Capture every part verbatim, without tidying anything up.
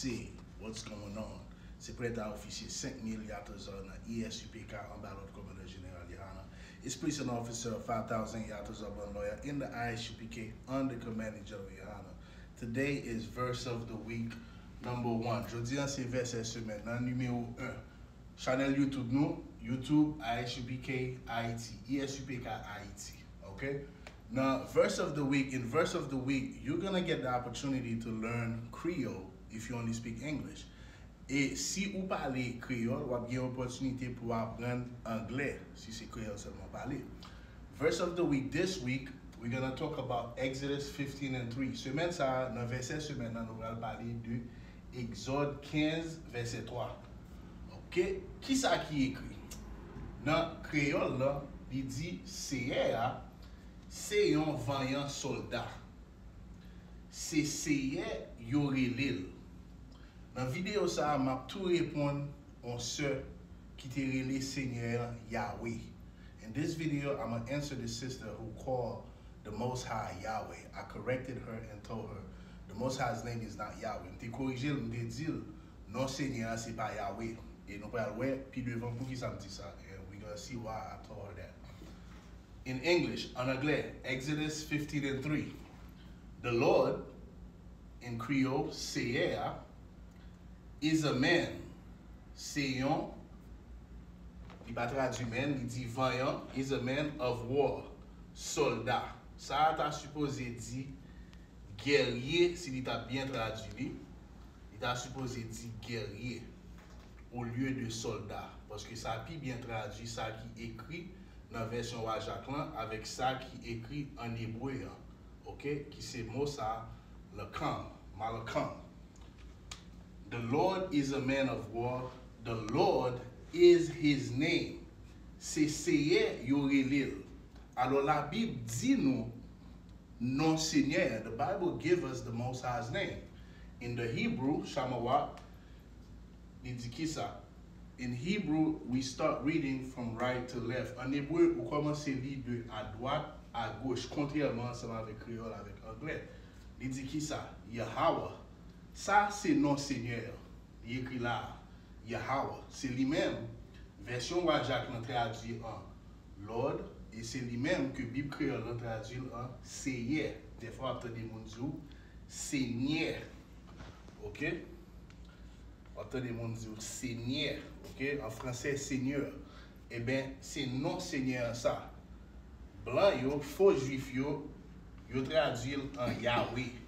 Say what's going on. Se prèt a ofisye senk mil Yatazar nan E S U P K anba lòd Kòmandan Jeneral Yahana. Is police and officer five thousand Yatazar Bond lawyer in the I S U P K under commanding General Yahana. Today is verse of the week number one. Jodi an se vèsè semèn nan nimewo en. Chanèl YouTube nou, YouTube I S U P K Haiti, E S U P K Haiti. Okay? Now, verse of the week, in verse of the week, you're gonna get the opportunity to learn Creole if you only speak English. E si ou pale kreyòl, w ap gen opòtinite pou w aprann anglè, si se kreyòl sèlman w pale. Verse of the week this week, we're gonna talk about Exodus fifteen and three. Semèn sa a, nan vèsè semèn nan, nou pral pale de Egzòd kenz, vèsè twa. Ok, kisa ki ekri? Nan kreyòl la, li di, Seyè a se yon vanyan sòlda. Se Seyè yo rele l. Nan videyo sa a, m ap tou reponn yon sè ki te rele Senyè a Yahweh. In this video, I'm gonna answer the sister who called the Most High Yahweh. I corrected her and told her the Most High's name is not Yahweh. M te korije l, m te di l non Senyè a se pa Yahweh. E nou pral wè pi devan poukisa m di sa. And we gonna see why I told her that. In English, an anglè, Exodus fifteen and three. The Lord, in Creole, Seyè a, is a man, se yon, li pa tradui man, li di vanyan, is a man of war, sòlda. Sa a ta sipoze di gèrye, si li ta byen tradui li, li ta sipoze di gèrye olye de sòlda, paske sa pi byen tradui sa ki ekri nan vèsyon Wa Jak lan avèk sa ki ekri ann ebre an, ok, ki se mo sa, lakam, malakam. The Lord is a man of war, the Lord is his name. Se Seyè yo rele l. Alò, Labib di nou non Senyè a. The Bible give us the Most High's name. In the Hebrew, Shamawat, li di kisa? In Hebrew, we start reading from right to left. An ebre, ou kòmanse li de adwat a goch, kontrèman ansanm avèk kreyòl, avèk anglè. Li di kisa? Yahweh. Sa se non Senyè a. Li ekri la a, Yahweh. Se li menm, vèsyon Wa Jak lan tradui an Lord, e se li menm ke Bib kreyòl lan tradui l an Seyè. Dèfwa w ap tande moun di w Senyè. Ok? W ap tande moun di w Senyè. Ok? An fransè, Seigneur. Eben, se non Senyè an sa. Blan yo, fo jwif yo, yo tradui l an Yahweh.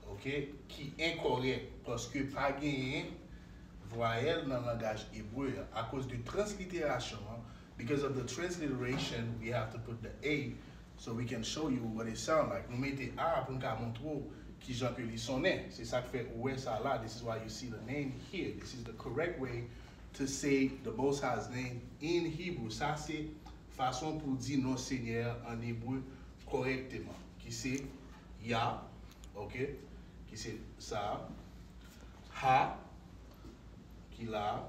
Ok? Ki enkòrèk, paske pa genyen vwayèl nan langaj ebre a. Akoz de transliterasyon an, because of the transliteration, we have to put the A so we can show you what it sound like. Nou mete A pou n ka montre w kijan ke li sonnen. Se sa k fè ou wè sa la. This is why you see the name here. This is the correct way to say the Most High's name in Hebrew. Sa se fason pou di non Senyè a an ebre kòrèkteman, ki se Yah, ok, ki se sa, Ha, ki la,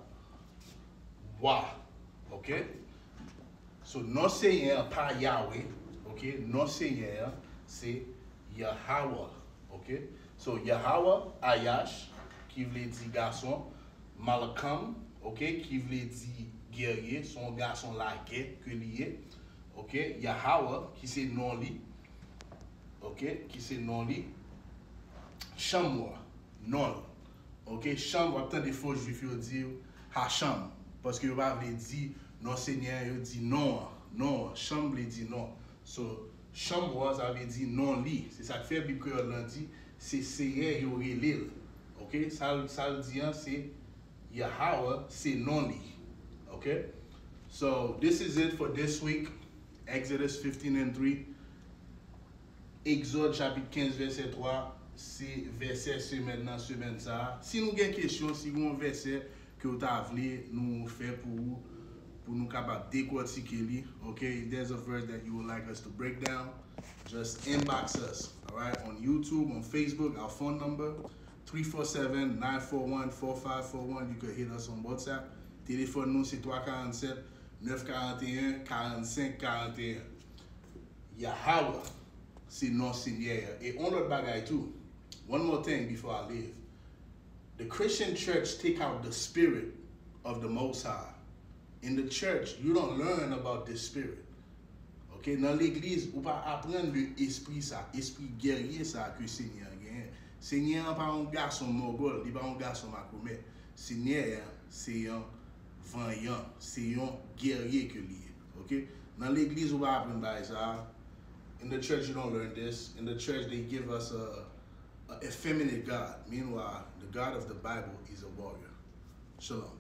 Wa, ok. So, non Senyè a pa Yahweh, ok, non Senyè a se Yahweh, ok. So, Yahweh, Ayash, ki vle di gason, Malakam, ok, ki vle di gèrye, se yon gason lagè ke li ye. Ok, Yahweh, ki se non li. Ok, ki se non li. Shamwa, non l. Ok, Sham, w ap tande fo jwif yo di Hasham, paske yo pa vle di non Senyè, yo di non an. Non an, Sham vle di non. So, Shamwa, sa vle di non li. Se sa k fè Bib kreyòl lan di, se Seyè yo rele l. Ok, sa l, sa l di an, se Yahweh, se non li. Ok? So, this is it for this week. Exodus fifteen and three. Egzòd chapit kenz vèsè twa, se vèsè semèn nan, semèn sa a. Si nou gen kesyon, si gen yon vèsè ke w ta vle nou fè pou ou, pou nou kapab dekòtike li, ok? If there's a verse that you would like us to break down, just inbox us, all right? On YouTube, on Facebook, our phone number, three four seven, nine four one, four five four one. You can hit us on WhatsApp. Telefòn nou se twa karannsèt, nèf karanteyen, karannsenk karanteyen. Yahweh se non Senyè a. E yon lòt bagay tou. One more thing before I leave. The Christian church take out the spirit of the Most High. In the church, you don't learn about this spirit. Ok, nan legliz, ou pa aprann de espri sa, espri gèrye sa ke Senyè a genyen. Senyè a pa yon gason mògòl, li pa yon gason makomè. Senyè a se yon vanyan, se yon gèrye ke li ye. Ok, nan legliz, ou pa aprann bagay sa. In the church, you don't learn this. In the church, they give us a, a effeminate God. Meanwhile, the God of the Bible is a warrior. Shalom.